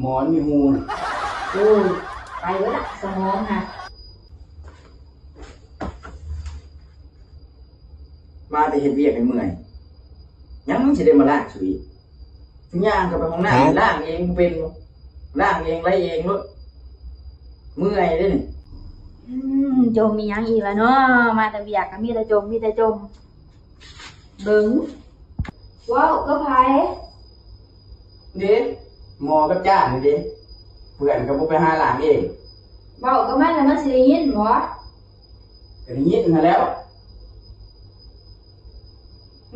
ໝໍນມີຮູ. ໂອ້ຍ ໄປເບິດລະສະໝອງຫັ້ນ. ມາແຕ່ເຮັດວຽກໃຫ້ເມື່ອຍ ຍັງຊິໄດ້ມາລ້າງຊຸອີກ. ຍ່າງເຂົ້າໄປຫ້ອງນ້ຳ ລ້າງເອງບໍ່ເປັນ. ລ້າງເອງໄລ່ເອງໂລດ. ເມື່ອຍເດ້ນີ້. ອືມ ຈົ່ມອີ່ຫຍັງອີກລະເນາະ? ມາແຕ່ວຽກກໍມີແຕ່ຈົ່ມ ມີແຕ່ຈົ່ມ. ເບິ່ງ ເວົ້າກັບໃຜ? ເດ້ ໝໍກັບຈ້ານີ້ເດ້. ເພື່ອນກໍບໍ່ໄປຫາລ້າງເອງ. ເວົ້າກັບມັນລະມັນຊິໄດ້ຍິນບໍ່? ກໍໄດ້ຍິນຫັ້ນແຫຼ້ວ.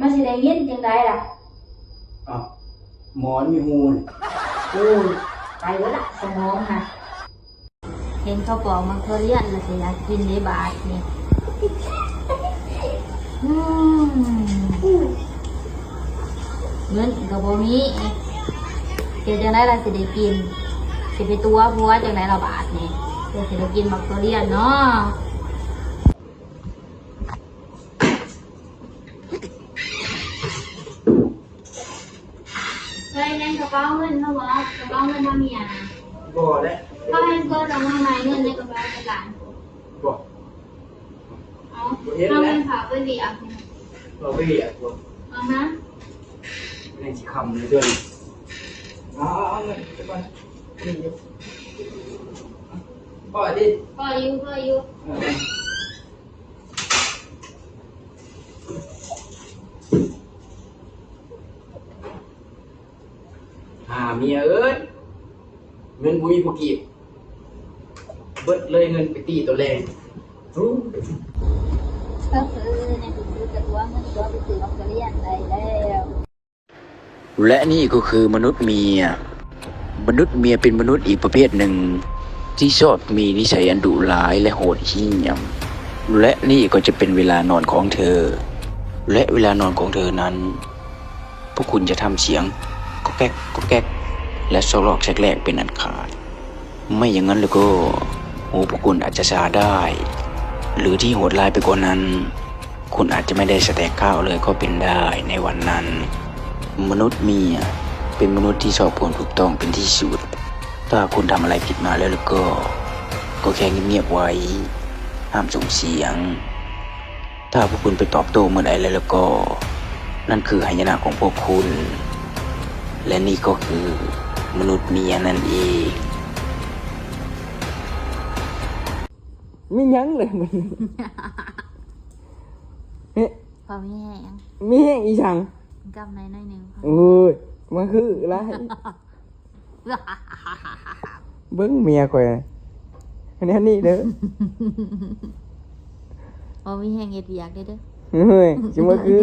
ມັນຊິໄດ້ຍິນຈັ່ງໃດລະ? ອ້າວ ໝໍນມີຮູ. ໂອ້ຍ ໄປເບິດລະສະໝອງຫັ້ນ. ເຫັນເຂົາປອກໝາກທຸລຽນລະຊິຢາກກິນເດ້ບາດນີ້. ອືມ ເງິນກໍບໍ່ມີ ເຮັດຈັ່ງໃດລະຊິໄດ້ກິນ? ຊິໄປຕົວະຜົວຈັ່ງໃດລະບາດນີ້ ເພື່ອຊິໄດ້ກິນໝາກທຸລຽນເນາະ? ເຄີຍແມ່ນກະເປົາເງິນເຮົາບໍ່? ກະເປົາເງິນເຮົາມີຫຍັງ? ບໍ່ແຫຼະ. ເຮົາແມ່ນກົດອອກມາໃໝ່ ເງິນໃນກະເປົາຈັກບາດ? ບໍ່. ເອົາ ບໍ່ເຫັນແຫຼະ. ເຮົາແມ່ນພາໄປວຽກ. ພາໄປວຽກບໍ່? ອາຮະ. ແມ່ນຊິຄ່ຳເລີຍເດີ. ເອົາ ເອົາເງິນໄປກ່ອນ. ພໍຢູ່ ພໍຢູ່. ພໍຢູ່ ພໍຢູ່. ເອີ. ຫາເມຍເອີຍ ເງິນບໍ່ມີພໍກີບ ເບິດເລີຍເງິນໄປຕີໂຕແລງ. ໂອ້ ກໍຄືໃນທີ່ສຸດກໍຕົວະເງິນຕົວະໄປຊື້ບັກທຸລຽນໄດ້ແລ້ວ. ແລະນີ້ກໍຄືມະນຸດເມຍ. ມະນຸດເມຍເປັນມະນຸດອີກປະເພດໜຶ່ງ ທີ່ຊອບມີນິໄສອັນດຸຮ້າຍ ແລະ ໂຫດຫ້ຽມ. ແລະນີ້ກໍຈະເປັນເວລານອນຂອງເທີ ແລະເວລານອນຂອງເທີນັ້ນ ພວກຄຸນຈະທຳສຽງກອກແກກກອກແກກ ແລະຊອກລອກແຊກແລກເປັນອັນຂາດ. ໄມ່ຢ່າງນັ້ນແລ້ວກໍ ຫູພວກຄຸນອາດຈະຊາໄດ້ ຫຼືທີ່ໂຫດຮ້າຍໄປກວ່ານັ້ນ ຄຸນອາດຈະໄມ່ໄດ້ສະແຕັກຂ້າວເລີຍກໍເປັນໄດ້ໃນວັນນັ້ນ. ມະນຸດເມຍເປັນມະນຸດທີ່ຊອບຄວາມຖືກຕ້ອງເປັນທີ່ສຸດ. ຖ້າຄຸນທຳອະໄລຜິດມາແລ້ວແລ້ວກໍ ກໍແຄ່ງຽບໆໄວ້ ຫ້າມສົ່ງສຽງ. ຖ້າພວກຄຸນໄປຕອບໂຕ້ເມື່ອໃດແລ້ວແລ້ວກໍ ນັ້ນຄືໄຫຍະນະຂອງພວກຄຸນ. ແລະນີ້ກໍຄືມະນຸດເມຍນັ້ນເອງ. ມີຫຍັງເລີຍ ເອີ ພໍມີແຮງ. ມີແຮງອີຫຍັງ? ກັບໃນໜ້ອຍໜຶ່ງ. ໂອ້ຍ ມາຄືຫຼາຍ. ເບິ່ງເມຍຂ້ອຍ ອັນນີ້ ອັນນີ້ເດີ. ບໍ່ມີແຮງເຮັດວຽກເດີ. ເຮີ້ຍ ຊິມາຄື.